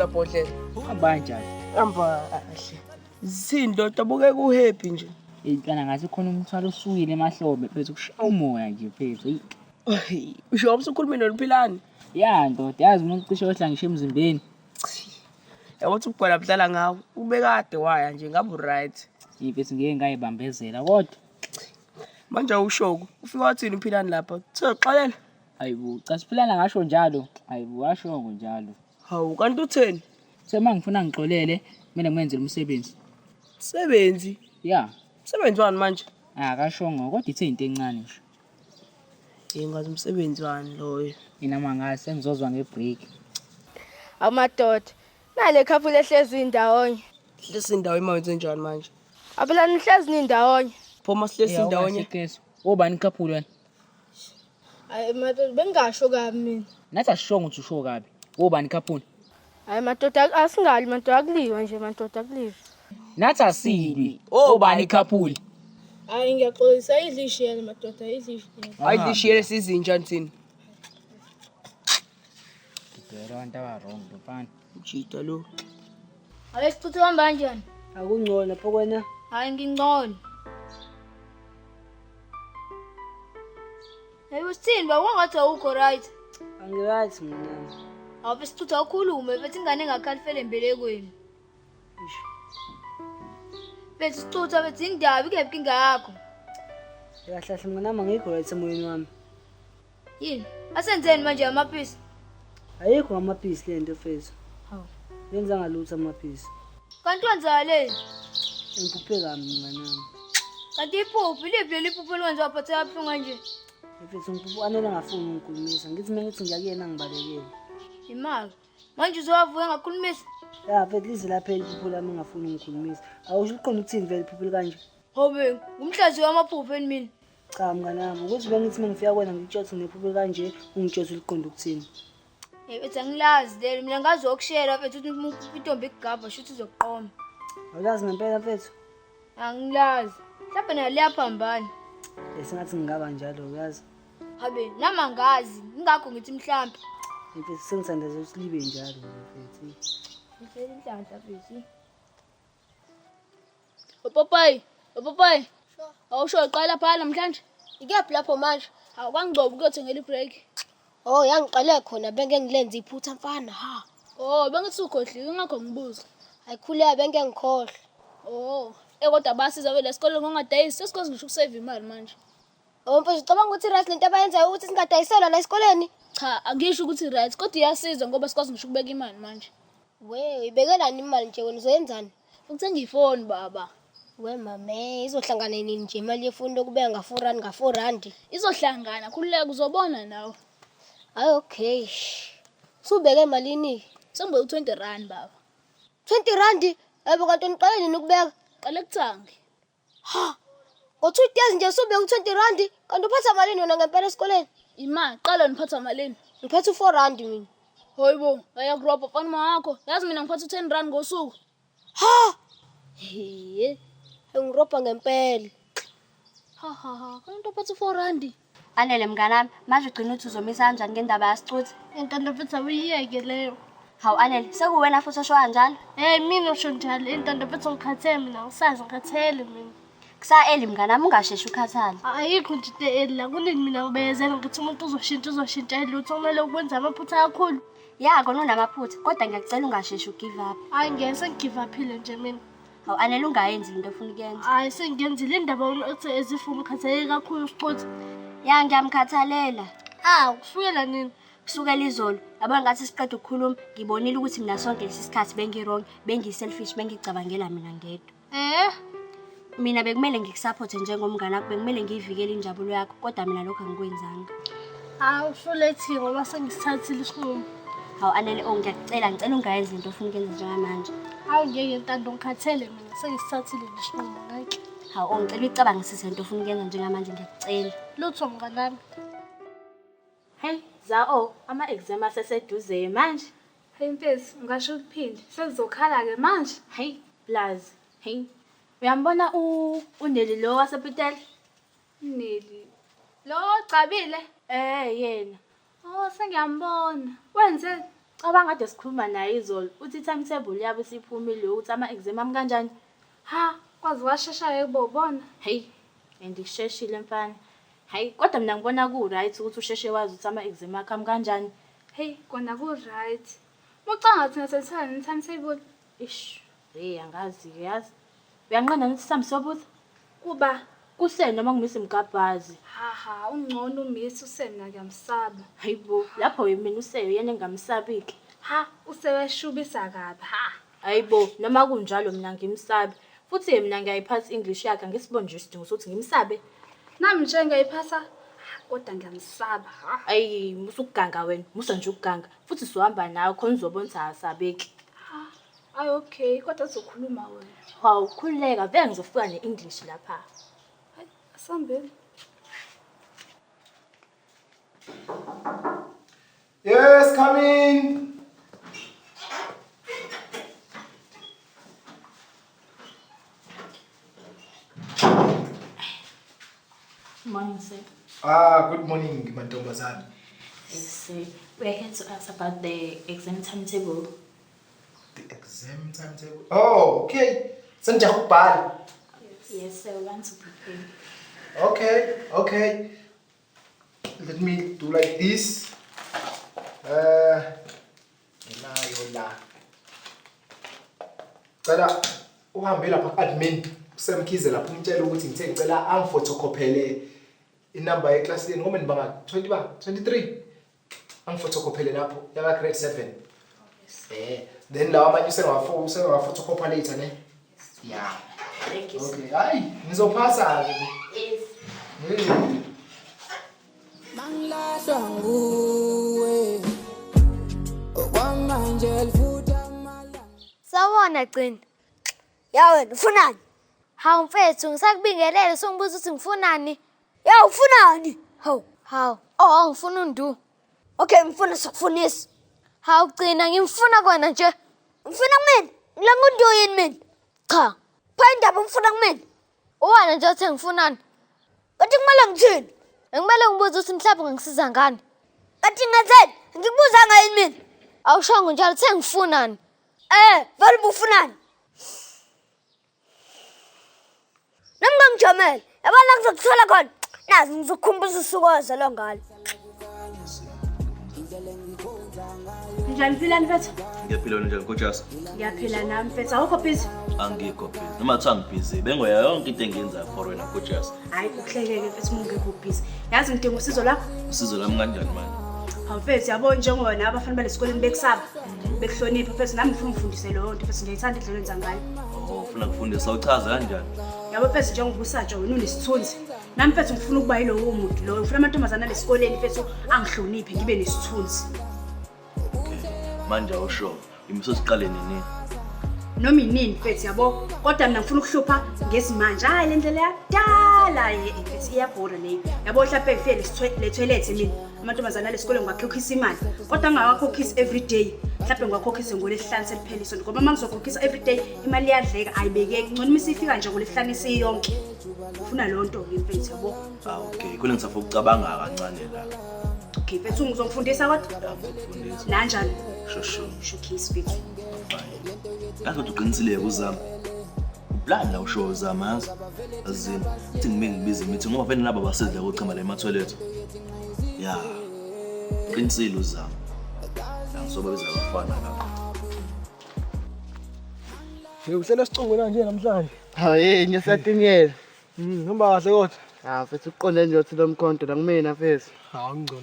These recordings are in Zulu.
Mabhodlela. Hamba kanjani? Hamba kahle. Zithini ndoda bukeka uhappy nje. Intwana ngathi khona umthwalo osukile emahlombe mfethu kushaya umoya nje mfethu. Eyi. Hey, Usho usukhuluma noLiphilani? Ya ndoda yazi umuntu cishe wehla ngisho emzimbeni. Yabo ukuthi ubugwala budlala ngawo. Ubekade waya nje ngabe uright. Mfethu ngeke ngayibambezela kodwa. Manje awushoko. Ufika wathini uPhilani lapha? Kuthiwa xalela. Hayibo, cha siphilana ngasho njalo. Hayibo, washongo njalo. Hawu kanti utheni? Sema ngifuna ngixolele, kumele ngimenzele umsebenzi. Msebenzi. Ya, Msebenzi wani manje? akashongo kodwa ithe into encane nje. Ngingazi umsebenzi wani loyo. Mina mangazi sengizozwa ngebreak. Amadoda. Nale couple ehlezi indawonye. Hlesi indawo imawenze njani manje? Aphela nihlezi nindawonye. Phoma sihlesi ndawonye. Obani couple wena? Hayi madoda bengingasho kabi mina. Nathi asishongo ukuthi usho kabi. Obani couple? Hayi madoda asingali madoda akuliwa nje madoda akuliwa. Nathi asilwi. Obani couple? Hayi ngiyaxolisa idla ishiyele madoda idla ishiyele. Hayi lishiyele sizinja thina. Ngidwela abantu aba-wrong lo mfana. Ujida lo. Hayi sicuthe hamba kanjani? Akungcono pho kwena. Hayi ngingcono. Hayi usithini ba wangathi awukho right. Angiright mnami. Awube sicutha ukhulume bethi ingane engakhalifele embelekweni. Bethi sicutha bethi indaba ikephi inkinga yakho. Kahle kahle mnganami angikho right emoyeni wami. Yini? Asenzeni manje amaphisi? Ayikho amaphisi le nto mfethu. Hawu. Yenza ngalutho amaphisi. Kanti wenzaleni? Ngiphuphe kabi mnganami. Kanti iphupho iliphi leli phupho elikwenza waphatheka kabuhlungu kanje? Mfethu ngiphuphe anele ngafuni ungikhulumisa. Ngithi mina ngithi ngiyakuyena ngibalekele. Imali. Manje uzowavuka engakhulumisa? Ya mfethu lize laphela iphupho lami ngafuni ungikhulumisa. Awusho uqonda ukuthini vele iphupho likanje? Hobe, ngumhlazi wamaphupho eni mina. Cha mnganami, ukuthi bengithi mengifika kwena ngikutshela ukuthi nginephupho kanje, ungitshela ukuthi liqonda ukuthini. Hey, bethi angilazi lelo mina ngazi okushela mfethu ukuthi uma uphupha intombi ikugabha shuthi izokuqoma. Awulazi ngempela mfethu? Angilazi. Mhlawumbe nalo liyaphambana. Sengathi ngingaba njalo uyazi. Habe, nami angazi. Ingakho ngithi mhlambe. Mfethu sengithandaza ukuthi libe njalo mfethu. Ngicela inhlanhla mfethu. Upopayi, upopayi. Awusho uqala pha namhlanje? Ikephi lapho manje? Hawu kwangcobo ukuyothengela ibreak. Oh, yangiqale khona benge ngilenze iphutha mfana ha. Oh, bengithi ukhohliwe ingakho ngibuza. Ayikhuleka benge ngikhohle. Oh, kodwa basiza vele esikoleni ngongadayisi, sesikwazi ngisho ukusave imali manje. Oh mfethu ucabanga ukuthi right lento abayenzayo ukuthi singadayiselwa la esikoleni? Cha, angisho ukuthi right, kodwa iyasiza ngoba sikwazi ngisho ukubeka imali manje. We, uyibekelani imali nje wena uzoyenzani? Ukuthenga ifoni baba. We mame, izohlangana nini nje imali yefoni lokubeka nga-4 rand nga-4 rand? Izohlangana, khululeka uzobona nawe. Hayi okay. Usubeke malini? Sengibeke u-20 rand baba. 20 rand? Yebo kanti uniqale nini ukubeka? Qale kuthangi. Ha. Ngo-2 days nje usubeke u-20 rand kanti uphatha malini wena ngempela esikoleni? Ima, qala niphatha malini. Ngiphatha u-4 rand mina. Hoyibo, ayakurobha mfana wakho. Yazi mina ngiphatha u-10 rand ngosuku. Ha! He. Ngirobha ngempela. Ha ha ha, kanti uphatha u-4 rand. Anele mnganami, manje ugcina uthi uzomisa kanjani ngendaba yasicuthe? Intando mfethu awuyiyeke leyo. Hawu Anele, sekuwena futhi osho kanjalo? Hey mina usho njalo intando mfethu ngikhathele mina ngisazi ngikhathele mina. Kusa-early mnganami, ungasheshi ukhathale. Ayikho nje into e-early la kunini mina ngibekezela ngithi umuntu uzoshintsha uzoshintsha lutho kumele ukwenza amaphutha kakhulu. Ya kona unamaphutha, kodwa ngiyakucela ungasheshi ugive up. Hayi ngeke sengigive uphile nje mina. Hawu Anele ungayenzi into ofuna ukuyenza. Hayi sengiyenzile indaba ethi ezifuna ukhathele kakhulu siqotha. Ya ngiyamkhathalela. Ah kusukela nini? Kusukela izolo, yabona ngathi siqeda ukukhuluma, ngibonile ukuthi mina sonke lesi sikhathi bengi-wrong, bengiyi-selfish, bengicabangela mina ngedwa. Eh Mina bekumele ngikusupport njengomngane wakho, bekumele ngiyivikele injabulo yakho, kodwa mina lokho angikwenzanga. Hawu usulethi ngoba sengisithathile isinqumo. Hawu Anele, oh ngiyakucela, ngicela ungayenzi into ofuna ukuyenza njengamanje. Hawu ngeke Ntando ngikhathele mina sengisithathile nje isinqumo ngeke. Hawu oh ngicela uyicabangisise into ofuna ukuyenza njengamanje ngiyakucela. Lutho mnganami. Hey, Zao, ama-exam aseseduze manje. Hey mfethu, ungasho ukuphinde. Sengizokhala-ke manje. Hey, Blazi. Hey. Uyambona uNeli lo wasePitoli? Neli. Lo ogcabile? Eh, yena. Oh, sengiyambona. Wenze? Cabanga kade sikhuluma naye izolo, uthi i-timetable yabo isiphumile yokuthi ama-exam ami kanjani. Ha, kwaze kwashesha-ke kubobona. Hey, and kusheshile mfana. Hayi, kodwa mina ngibona ku-right ukuthi usheshe wazi ukuthi ama-exam akho ami kanjani. Hey, kona ku-right. Mucanga thina sesithanda ne-timetable. Ish, hey, angazi-ke yazi. Uyanqanda ukuthi sihambe siyobuza? Kuba Kuseni noma ngumisi mgabhazi. ha ha, ungcono umisi usemna ngiyamsaba. Hayibo, lapho mina useyo yena engamsabi-ke. Ha, useweshubisa kabi. Ha. Hayibo, noma kunjalo mina ngimsabi. Futhi mina ngiyayiphatha English yakhe angisiboni nje isidingo sokuthi ngimsabe. Nami nje ngiyayiphatha kodwa ngiyamsaba. Ha. Ayi, musa ukuganga wena, musa nje ukuganga. Futhi sizohamba nawe khona uzobona ukuthi akasabeki. Ha. Ayi okay, kodwa uzokhuluma wena. Hawu, khululeka, vele ngizofika ne-English lapha. Hayi, asambeni. Yes, come in. Morning, sir. Ah, good morning, mantombazane. Yes, sir. We are here to ask about the exam timetable. The exam timetable. Oh, okay. Senijaha ukubhala. Yes, sir. We want to prepare. Okay, okay. Let me do like this. Nayo la. Cela uhambe lapha ku-admin usemkhize lapho umtshele ukuthi ngithe ngicela angifotokhophele inamba yeklasini ngoba nibanga 20 ba 23 angifotokhophele lapho yaka grade 7. Then lawa amanye usengawafotokhopha later ne? Yeah. Thank you, sir. Okay, hayi nizophasa ke. Yes. Hey. Mangilahlwa nguwe okwamanje lifuthi amala. Sawubona Gcina. Ya wena ufunani? Hawu mfethu, ngisakubingelele sungibuza ukuthi ngifunani. Ya ufunani? Hawu. Hawu, oh ngifuna undu. Okay, ngifuna sikufunisa. Hawu Gcina, ngimfuna kona nje. Ngifuna kumina? Ngilanga undu yini mina? Cha, Pha indaba ngifuna kumina. uwena nje othe ngifunani. Kanti kumele ngithini? Ngimele ngibuze ukuthi mhlawumbe ungangisiza ngani. Kanti ngenzeni? Ngikubuzanga yini mina? Awushongo njalo uthe ngifunani. Vele ubufunani? Nami ngangijamele. Yabona ngizokuthola khona. Nazi ngizokukhumbuza usuku owazalwa ngalo. Njani philani mfethu? Ngiyaphila wena njani Kojasi? Ngiyaphila nami mfethu. Awukho busy? Angikho busy. Noma kuthiwa ngibhizi, bengoya yonke into engiyenzayo for wena Kojasi. Hayi kuhlekeke mfethu uma ungekho busy. Yazi ngidinga usizo lakho. Usizo lami kanjani manje? Hawu mfethu yabo njengoba nawe abafana balesikoleni bekusaba. Bekuhlonipha mfethu nami ngifuna ungifundise leyo nto mfethu ngiyayithanda indlela oyenza ngayo. Oh, ufuna kufundisa uchaza kanjani? Yabo mfethu njengoba usatsha wena unesithunzi. Nami mfethu ngifuna ukuba yilowo muntu loyo. Ngifuna amantombazana alesikoleni mfethu angihloniphe ngibe nesithunzi. Manje awusho, imiso siqale nini? Noma inini mfethu yabo, kodwa mina ngifuna ukuhlupha ngesimanje. Hayi le ndlela yakudala mfethu iyabhora leyo. Yabo mhlawumbe ngifike le toilet mina. Amantombazana alesikoleni ngiwakhokhisa imali. Kodwa ngingawakhokhisi every day. Mhlawumbe ngiwakhokhise ngolwesihlanu seliphela isonto. Ngoba uma ngizokhokhisa every day imali iyadleka ayibekeki. Ngcono uma isifika nje ngolwesihlanu isiyonke. Ngifuna leyo nto-ke mfethu yabo. Ah okay, khona ngisafuna ukucabanga kancane la. Okay mfethu ngizongifundisa kodwa? Ya ngizokufundisa. Nanjani? Shosho. Showcase mfethu. Yazi ukuthi uqinisile uzama. Uplan la usho uzama yazi. Azini, uthi ngime ngibize imithi ngoba vele nabo basedla kochama la ema-toilet. Ya. Uqinisile uzama. Angizobabiza abafana lapho. Uhlelo sicongwe nje namhlanje. Hayi, ngiyasatinyela. Hamba kahle kodwa. Ah, mfethu uqonde nje uthi lo mkhonto la kumina mfethu. Hawu ngcono.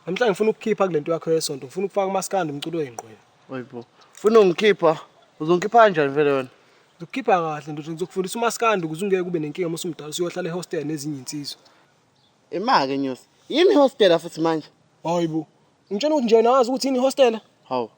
Namhlanje ngifuna ukukhipha kulento yakho yesonto, ngifuna ukufaka umaskandi umculo oyingqwele. Hayibo. Ufuna ungikhipha? Uzongikhipha kanjani vele wena? Ngizokukhipha kahle ndoda, ngizokufundisa umaskandi ukuze ungeke ube nenkinga uma usumdala usuyohlala ehostel nezinye insizwa. Imake nyosi. Yini hostela futhi manje? Hayibo. Ngitshela ukuthi nje wena wazi ukuthi yini ihostela? Hawu.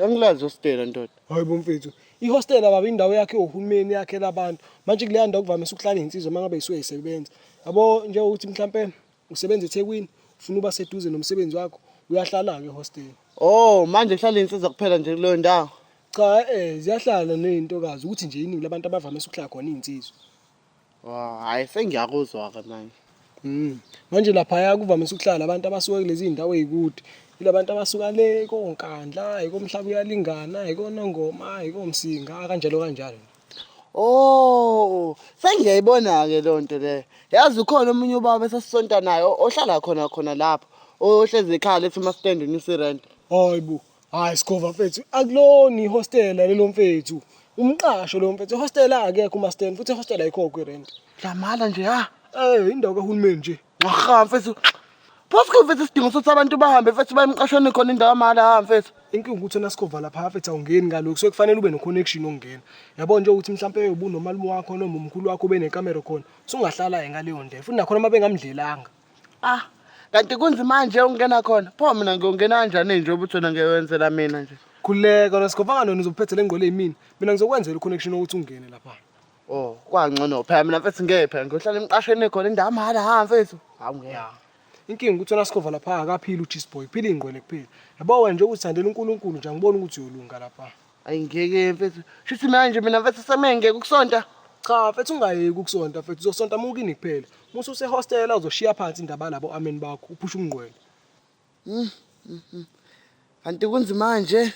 Angilazi hostela ndoda. Hayibo mfethu. Ihostela baba indawo yakhe ohulumeni yakhe labantu. Manje kuleya ndawo kuvamise ukuhlala insizwa mangabe isuke isebenza. Yabo njengokuthi mhlambe usebenza eThekwini, ufuna uba seduze nomsebenzi wakho, uyahlala ke ehostela. Oh, manje kuhlala insizwa kuphela nje kuleyo ndawo. Cha ziyahlala nezintokazi ukuthi nje iningi labantu abavamise ukuhlala khona insizwa. Wow, hayi sengiyakuzwa ke manje. Manje lapha kuvamise ukuhlala abantu abasuka kulezi zindawo ezikude. Yilabantu abasuka le koNkandla, ikomhlaba uyalingana, ikonongoma, ikomsinga kanjalo kanjalo. Oh, sengiyayibona-ke leyo nto leyo. Yazi ukhona omunye ubaba esasisonta naye ohlala khona khona lapho. Ohlezi ekhaya lethi uma-stand unyusa irent. Hayi bo, hayi Sikhova mfethu, akulona ihostela lelo mfethu. Umqasho lo mfethu, ihostela akekho uma-stand futhi ihostela ayikhokhwa irent. Dlamala nje ha. Eh, indawo kahulumeni nje. Aha mfethu. Phosikho mfethu isidingo sokuthi abantu bahambe mfethu baye emqashweni khona indawo yamahhala ha mfethu. Inkinga ukuthi wena Sikhova lapha mfethu awungeni ngalokhu, kusuke kufanele ube no-connection yokungena. Yabo nje ukuthi mhlampe ubunomalume wakho noma umkhulu wakho ubenekamero khona, usungahlala-ke ngaleyo ndlela. Futhi nakhona uma bengamdlelanga. Ah, kanti kunzima nje ukungena khona. Pho mina ngiyongena kanjani nje ukuthi wena ngiyowenzela mina nje. Khululeka wena Sikhova nganona uzophethe le ngqwele yimina. Mina ngizokwenzela i-connection yokuthi ungene lapha. Oh, kwangcono phela mina mfethu ngeke phela ngiyohlala emqashweni khona indawo yamahhala ha mfethu. Hawu ngeke. Inkinga ukuthi wena Sikhova lapha akaphili uJesus boy, kuphila iy'ngqwele kuphela. Yabo wena nje ukuzithandela uNkulunkulu nje angiboni ukuthi uyolunga lapha. Ayi ngeke mfethu. Shuthi manje mina mfethu semengeke ukusonta. Cha mfethu ungayeki ukusonta mfethu uzosonta uma ukini kuphela. Uma ususe-hostela uzoshiya phansi indaba yalabo amen bakho uphushe umngqwele. Kanti kunzima nje.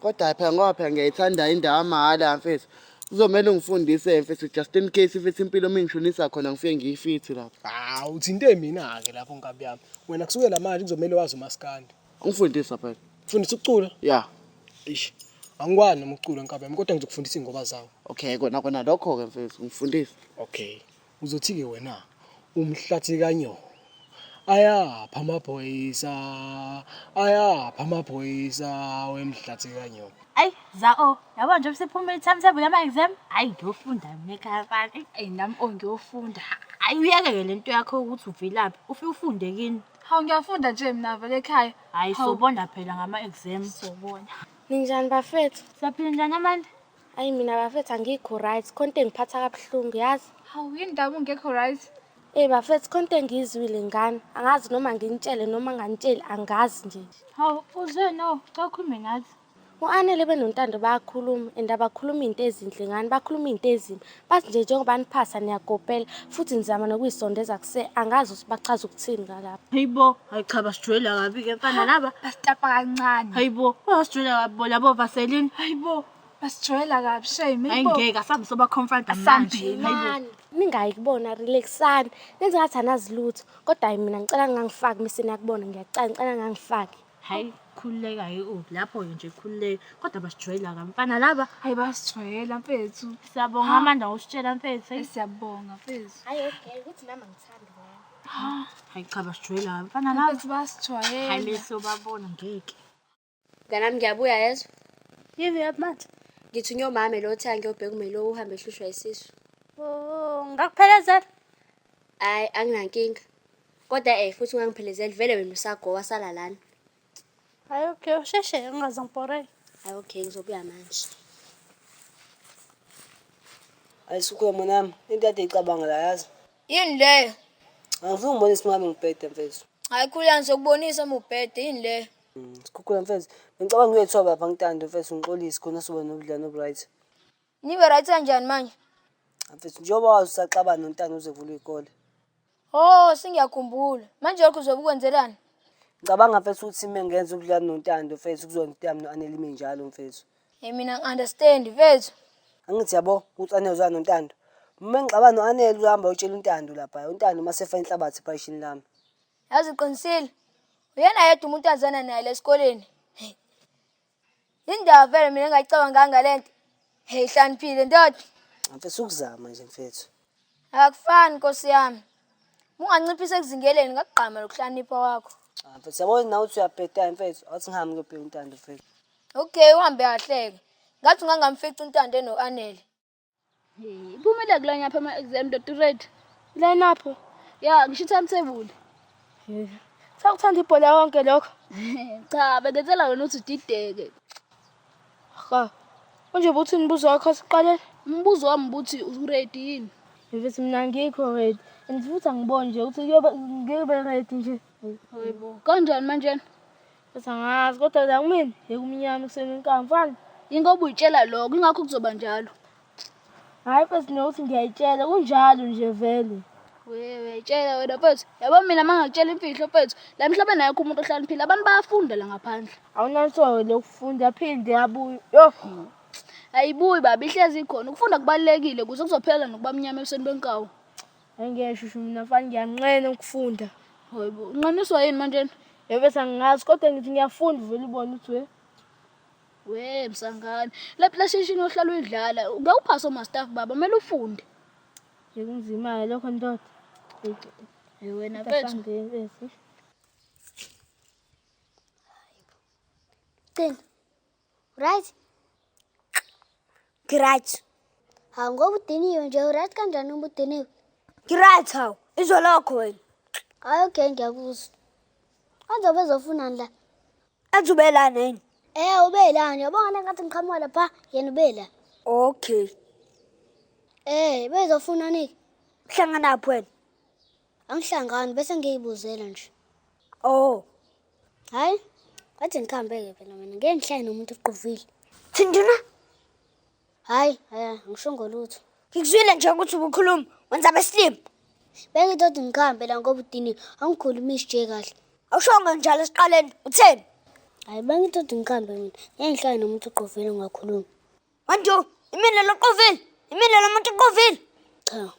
Kodwa phela ngoba phela ngiyayithanda indawo yamahhala mfethu. Kuzomele ungifundise mfethu just in case mfethu impilo mingishonisa khona ngifike ngiyifithi lapha. Hawu uthinte mina-ke lapho nkabi yami. Wena kusukela manje kuzomele wazi umaskandi. Ungifundisa phela. Fundisa ukucula? Yeah. Eish. Angikwazi noma ukucula nkabi yami kodwa ngizokufundisa iy'ngoma zawo. Okay kona kona lokho-ke mfethu ngifundise. Okay. Uzothi-ke wena umhlathi kanyoko ayapha amaphoyisa ayapha amaphoyisa wemhlathi kanyoko. Ayi za-o yabo nje usiphumile i-timetable yama-exam hhayi ngiyofunda mina ekhaya mfana. Eyi nami o ngiyofunda. Hhayi uyeke-ke le nto yakho ukuthi uvilaphi ufike ufunde kini. Hawu ngiyafunda nje mina vele ekhaya. Hhayi Hawu. sobona phela ngama-exam. Sobona. Ninjani bafethu? Siyaphila njani Amanda? Ayi mina bafethu angikho right, khona into engiphatha kabuhlungu yazi. Hawu yini ndaba ungekho right? Eh bafethu khona into engiyizwile ngani. Angazi noma nginitshele noma nganitsheli angazi nje. Hawu uzwe no, cha ukhulume nathi. U-Anele benoNtando bayakhuluma and abakhuluma iy'nto ezinhle ngani, bakhuluma iy'nto ezimbi. Bathi nje njengoba niphasa niyakopela futhi nizama nokuyisondeza kuse angazi ukuthi bachaza ukuthini ngalapho. Hayibo, hayi cha basijwayela kabi-ke mfana laba. Basitapa kancane. Hayibo, basijwayela kabi bo labo Vaseline. Hayibo, basijwayela kabi shame. Hayi Hayibo. ngeke asambe soba confront manje. Asambeni. Mani, ningayi kubona relaxani. Nenze ngathi anazi lutho. Kodwa hayi mina ngicela ningangifaki mise niyakubona ngiyacela ngicela ningangifaki. Hayi khululeka ke o lapho-ke nje khululeka kodwa basijwayela kabi mfana laba. Hayi basijwayela mfethu. Siyabonga Ha. Amanda ngokusitshela mfethu. Eh, Siyabonga mfethu. Hayi okay ukuthi nami angithandi ngani. Hayi cha basijwayela kabi mfana laba. Mfethu basijwayela. Hayi mese sobabona ngeke. Mnganami ngiyabuya yezwa. Yivi yaphi manje? Ngithi ngiyomame lo othe angiyobheka umelo uhambe ehlushwa isisu. Oh, ngakuphelezela. Hhayi anginankinga. Kodwa futhi ungangiphelezeli vele wena usagowa sala lana. Hayi okay, usheshe ungaze ngibhoreke. Hhayi okay ngizobuya manje. Hayi Sikhukhula mntanami, into kade icabanga la yazi. Yini leyo? Angifuni ukubona isinqabe ngibhede mfethu. Hayi khulani sokubonisa uma ubhede yini leyo? Sikhukhula mfethu, ngicabanga uyethoba lapha ngintando mfethu ngixolise khona soba nobudlelwano obu-right. Nibe right kanjani manje? Mfethu njengoba wazi usaxabana noNtando uze kuvulwe iy'kole. Oh, sengiyakhumbula. Manje lokho uzobe ukwenzelani? Ngicabanga mfethu ukuthi uma ngenza ubudlelwano noNtando mfethu kuzona into yami no-Anele ime njalo mfethu. Hey mina ngi-understand mfethu. Angithi yabo ukuthi Anele uzwana noNtando. Uma ngixabana no-Anele uzohamba uyotshela uNtando lapha. UNtando uma sefa inhlabathi ephayishini lami. Yazi uqinisile. Uyena yedwa umuntu azana naye lesikoleni. Hey. Indaba vele mina engayicabanganga lento. Hey hlaniphile ndoda. Mfethu ukuzama nje mfethu. Akufani nkosi yami. Unganciphisa ekuzingeleni ngakugqama lokuhlakanipha kwakho. Ah, mfethu yabona nawe uthi uyabheda mfethu. Awuthi ngihambe ngiyobheka uNtando mfethu. Okay, uhambe kahleke. Ngathi ungangamfica uNtando eno-Anele. Iphumile kulanya apha ama-exam ndoda uready. Line up. Ya, ngisho i-timetable. Sakuthanda ibhola yonke lokho. Cha, bengenzela wena ukuthi udideke. Ha. Manje ubuthi imibuzo wakho siqale? Umbuzo wami ubuthi uready yini? Mfethu mina angikho ready. And futhi angiboni nje ukuthi kuyobe ngibe ready nje. Hayibo, kanjani manje? Mfethu angazi kodwa la kumina yekumnyama ekuseni inkamfana. Ingoba uyitshela lokho, ingakho kuzoba njalo. Hayi mfethu nokuthi ngiyayitshela kunjalo nje vele. Wewe tshela wena mfethu. Yabo mina mangakutshela imfihlo mfethu. La emhlabeni ayikho umuntu ohlakaniphile. Abantu bayafunda la ngaphandle. Awunansoyo lokufunda phinde abuye. Yo. Ayibuyi baba ihlezi ikhona. Ukufunda kubalulekile ukuze kuzophela nokuba mnyama ebusweni benkawu. Angeke shushu mina mfana ngiyanqena ukufunda. Hayibo, unqaniswa yini manje? Yebo sangazi kodwa ngithi ngiyafunda uvele ubone ukuthi we. We msangane. Le PlayStation ohlala uyidlala, ngeke uphase oma-staff baba, kumele ufunde. Nje kunzima-ke lokho ndoda. Hey wena mfethu. Gcina. Right? Ngiright. Hawu ngoba udiniwe nje uright kanjani uma udiniwe? Ngiright hawu. Izwa lakho wena. Hayi okay ngiyakuzwa. Azobe ezofunani la? Athi ubelana yini? Eh ubelana. Yabona lenkathi ngiqhamuka lapha yena ubela. Okay. Eh bezofunani? Hlanganaphi wena? Angihlangani bese ngiyibuzela nje. Oh. Hayi. Athi ngikhambe-ke phela mina ngeke ngihlale nomuntu oqovile. Thindina? Hayi, hayi, angisho ngolutho. Ngikuzwile nje ukuthi ubukhuluma wenza abesilima. Bengithi othi ngikhambe la ngoba udiniwe, angikhulumisi nje kahle. Awushongo njalo esiqaleni, utheni? Hayi, bengithi othi ngikhambe mina, ngeke ngihlale nomuntu oqovile ngingakhulumi. Manje imina lo qovile, imina lo muntu oqovile. Cha.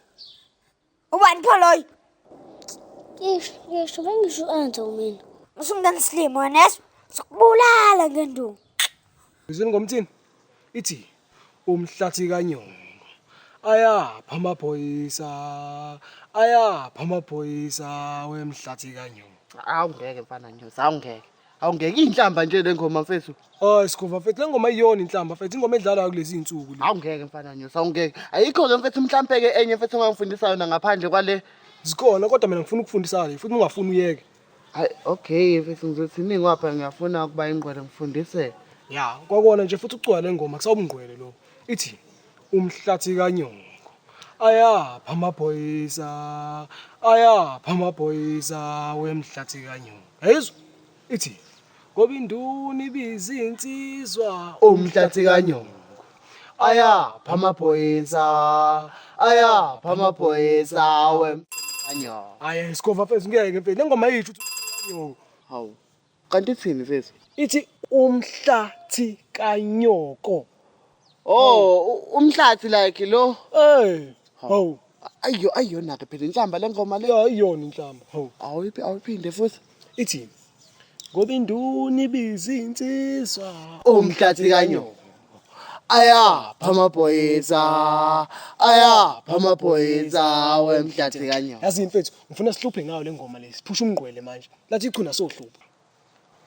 Ubani pho loyo? Ngisho, ngisho bengisho u-Enzo mina. Usungena isilima wena yeso. Sokubulala ngenduku. Izweni ngomthini? Ithi umhlathi kanyongo. Ayapha amaphoyisa, ayapha amaphoyisa wemhlathi kanyongo. Awungeke mfana nyosi, awungeke. Awungeke inhlamba nje le ngoma mfethu. Hayi sikhova mfethu, le ngoma iyona inhlamba mfethu, ingoma edlalwayo kulezi zinsuku le. Awungeke mfana nyosi, awungeke. Ayikho ke mfethu mhlampe ke enye mfethu ongangifundisa yona ngaphandle kwale. Zikhona kodwa mina ngifuna ukufundisa le futhi ungafuni uyeke. Hayi okay mfethu ngizothi iningi wapha ngiyafuna ukuba ingqwele ngifundise. Ya, kwakona nje futhi ukucula le ngoma kusawubungqwele lokho. Ithi umhlathi kanyongo. Ayapha amaphoyisa, ayapha amaphoyisa wemhlathi kanyongo. Yayizwa? Ithi ngoba induna ibiza insizwa Umhlathi kanyongo. Ayapha amaphoyisa, ayapha amaphoyisa wemkanyongo. Hayi sikhova mfethu ngeke mfethu le ngoma yisho ukuthi kanyoko. Hawu. Kanti ithini mfethu? Ithi umhlathi kanyoko. Oh, umhlathi like lo. Eh, hawu. Ayo ayona ke phela inhlamba le ngoma le. Ya iyona inhlamba. Hawu. Awuyiphi awuphinde futhi. Ithi ngoba induna ibiza insizwa Umhlathi kanyoko. Ayapha amaphoyisa, ayapha amaphoyisa wemhlathi kanyoko. Yazi mfethu ngifuna sihluphe ngayo le ngoma le siphushe umngqwele manje. Lathi ichuna sohlupha.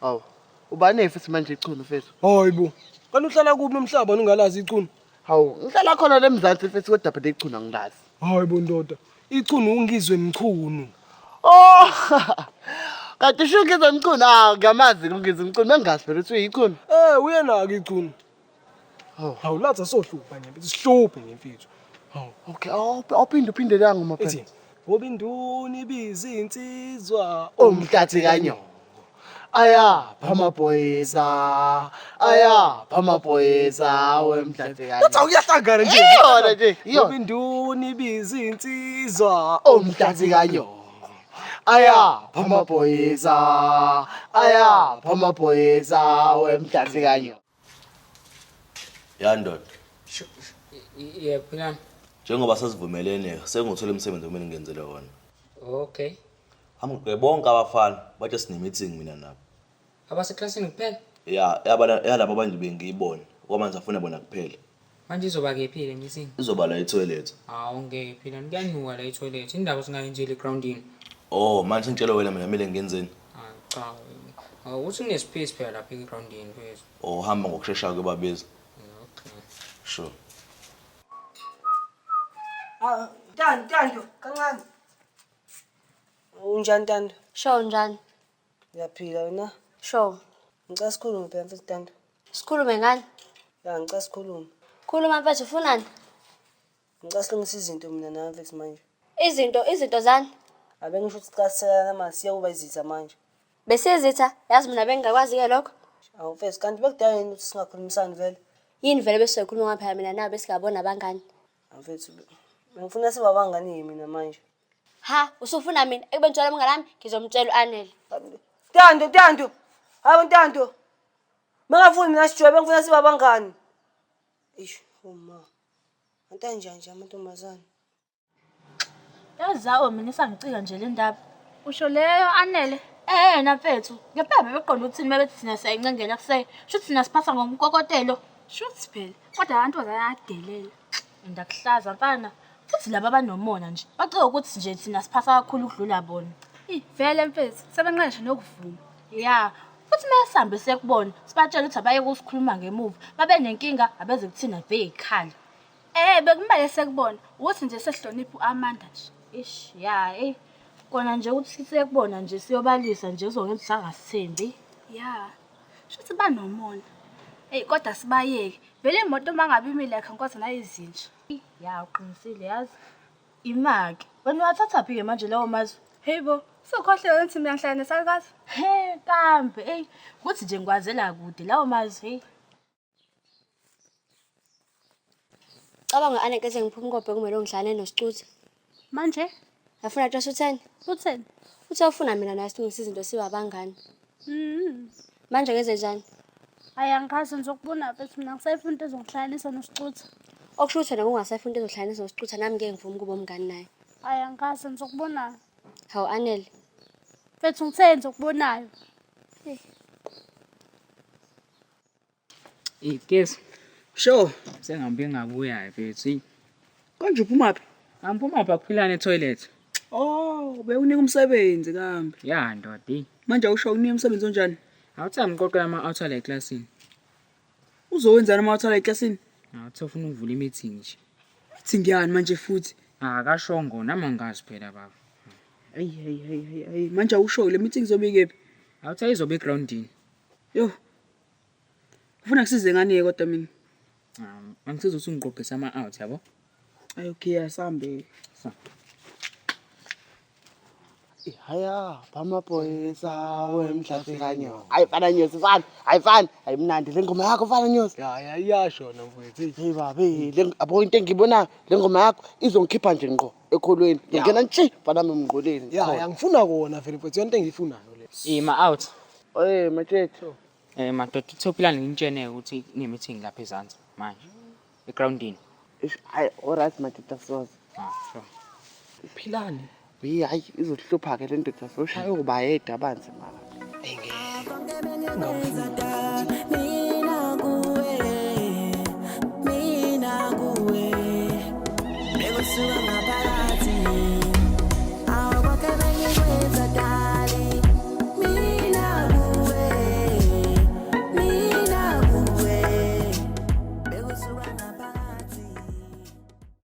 Hawu. Ubani futhi manje ichunu mfethu? Hayi bo. Kanti uhlala kuphi nomhlaba ungalazi ichunu? Hawu, ngihlala khona le Mzansi mfethu kodwa phela ichunu angilazi. Hayi bo ndoda. Ichunu ungizwe mchunu. Oh! Kanti usho ungizwe mchunu? Ah, ngiyamazi ungizwe mchunu, bengingazi phela ukuthi uyichunu. Eh, uyena-ke ichunu. Hawu. Hawu lathi asohlupha nje mfethu, sihluphe nje mfethu. Hawu. Okay, awuphinde uphinde la ngoma phela. Ithi ngoba induna ibiza insizwa Umhlathi kanyoko. Ayapha amaphoyisa, ayapha amaphoyisa wemhlathi kanyoko. Lathi awuyahlangana nje. Iyona nje, iyona. Ngoba induna ibiza insizwa Umhlathi kanyoko. Ayapha amaphoyisa, ayapha amaphoyisa wemhlathi kanyoko. Ya ndoda, Yebo, Philani. njengoba sesivumelene senguthola umsebenzi okumele ngenzele wona. Okay. Hambe bonke abafana bathi sine meeting mina nabo. Abaseklasini kuphela. Ya, yabana yalabo abanje bengiyibona. Okwamanje afuna bona kuphela. Manje izoba kephi le meeting? Izoba la etoilet. Hawu ngeke Philani, kuyanuka la etoilet. Indaba singayenzeli egroundini. Oh, manje sengitshela wena mina kumele ngenzeni? Hayi cha. Hawu uthi kunespace phela lapha egroundini mfethu. Oh, hamba ngokushesha ke babiza. Okay. Sure. Ah, Ntando, Ntando, kancane. Unjani Ntando? Sho njani? Ngiyaphila wena. Sho. Ngicela sikhulume phela mfethu Ntando. Sikhulume ngani? Ya, ngicela sikhulume. Khuluma mfethu ufunani? Ngicela silungise izinto mina nawe mfethu manje. Izinto, izinto zani? Abe ngisho ukuthi sicela sithelelana manje siye kuba izitha manje. Besizitha, yazi mina bengingakwazi-ke lokho. Awu mfethu, kanti bekudala yini ukuthi singakhulumisani vele? Yini vele besizoyikhuluma ngapha phela mina nawe besingabona abangani. Awu mfethu, bengifuna sibe abangani mina manje. Ha, usufuna mina ekubeni tshela umngane wami ngizomtshela u-Anele. Ntando, Ntando. Hayi Ntando. Mangafuni mina sijwebe ngifuna sibe abangani. Eish, uma. Antanjani nje amantombazane. Yazi zawo mina isangicika nje le ndaba. Usho leyo Anele? Eh na mfethu, ngempela bebeqonda ukuthini uma bethi thina siyayincengela kuseye. Shuthi thina siphasa ngomkokotelo. Shuthi phela, kodwa amantombazane ayadelela. Ndakuhlaza mfana. Futhi laba abanomona nje, bacika ukuthi nje thina siphasa kakhulu ukudlula bona. Ih, vele mfethu, sebenqena nje nokuvuma. Ya, futhi uma sihambe sekubona, sibatshele ukuthi abayeke ukusikhuluma ngemuva. Babe nenkinga abeze kuthina beyikhala. Eh, bekumele sekubona ukuthi nje sesihlonipha u-Amanda nje. Ish, ya, eh. Kona nje ukuthi sekubona nje siyobalisa nje kuzongenza sangasithembi. Ya. Shuthi banomona. Ey, kodwa sibayeke. Vele imoto uma ngabe imile yakhankoza nayo izinja. Ya, uqinisile yazi. Imaki. Wena wathathaphi-ke manje lawo mazwi? Hey bo, sukhohliwe ukuthi mina ngihlala nesalukazi. He, kambe, eyi, kuthi nje ngikwazela kude lawo mazwi, hey. Cabanga Anele ke sengiphuma kobheka kumele ngihlale noSicutha. Manje? Yafuna Josh utheni? Utheni? Uthe ufuna mina naye silungise izinto sibe abangani. Mhm. Manje ngenze njani? Hayi angikaze ngizokubona mfethu mina ngisayifuna into ezongihlanganisa noSicutha. Okusho ukuthi wena kungasayifuna into ezohlanganisa noSicutha nami ngeke ngivume ukuba umngani naye. Hayi angikaze ngizokubona. Hawu Anele. Mfethu ngithe ngizokubonayo. Eh, Gesi. Sure. Sengihambe ngabuya mfethu. Konje uphumaphi? Angiphumaphi akuphilane etoilet. Oh, bewunika umsebenzi kambe. Ya ndoda. eh. Manje awusho ukunika umsebenzi onjani? Awuthi angiqoqe ama-out la eklasini. Uzowenzani ama-out la eklasini? Awuthi ufuna ukuvula i-meeting nje. Meeting yani manje futhi? Akashongo nami angazi phela baba. Hey hey hey hey hey, manje awusho le meeting izobe ikephi? Awuthi ayizobe egroundini. Yo. Ufuna kusize ngani ke kodwa mina? Angisiza ukuthi ungiqoqise ama-out yabo. Ay okay, asambe. Sa. Haya, bamaphoyisa wemhlathi kanyo. Hayi fana nyosi fana, hayi fana, hayi mnandi le ngoma yakho fana nyosi. Ya ya iyasho na mfowethu. Hey babe, le abo into engiyibonayo le ngoma yakho izongikhipha nje ngqo ekholweni. Ngingena nje fana nami emngqoleni. Ya ya ngifuna kona vele mfowethu yonke engiyifunayo le. Eh ma-out. Eh mathethu. Eh madoda uthe ngitshene ukuthi kune-meeting lapha ezansi manje. Egroundini. Eish, hayi alright madoda soze. Ah, sure. Uphilani? Hey hayi izohlupha ke le ndoda soshaya uba yedwa abanzi mara.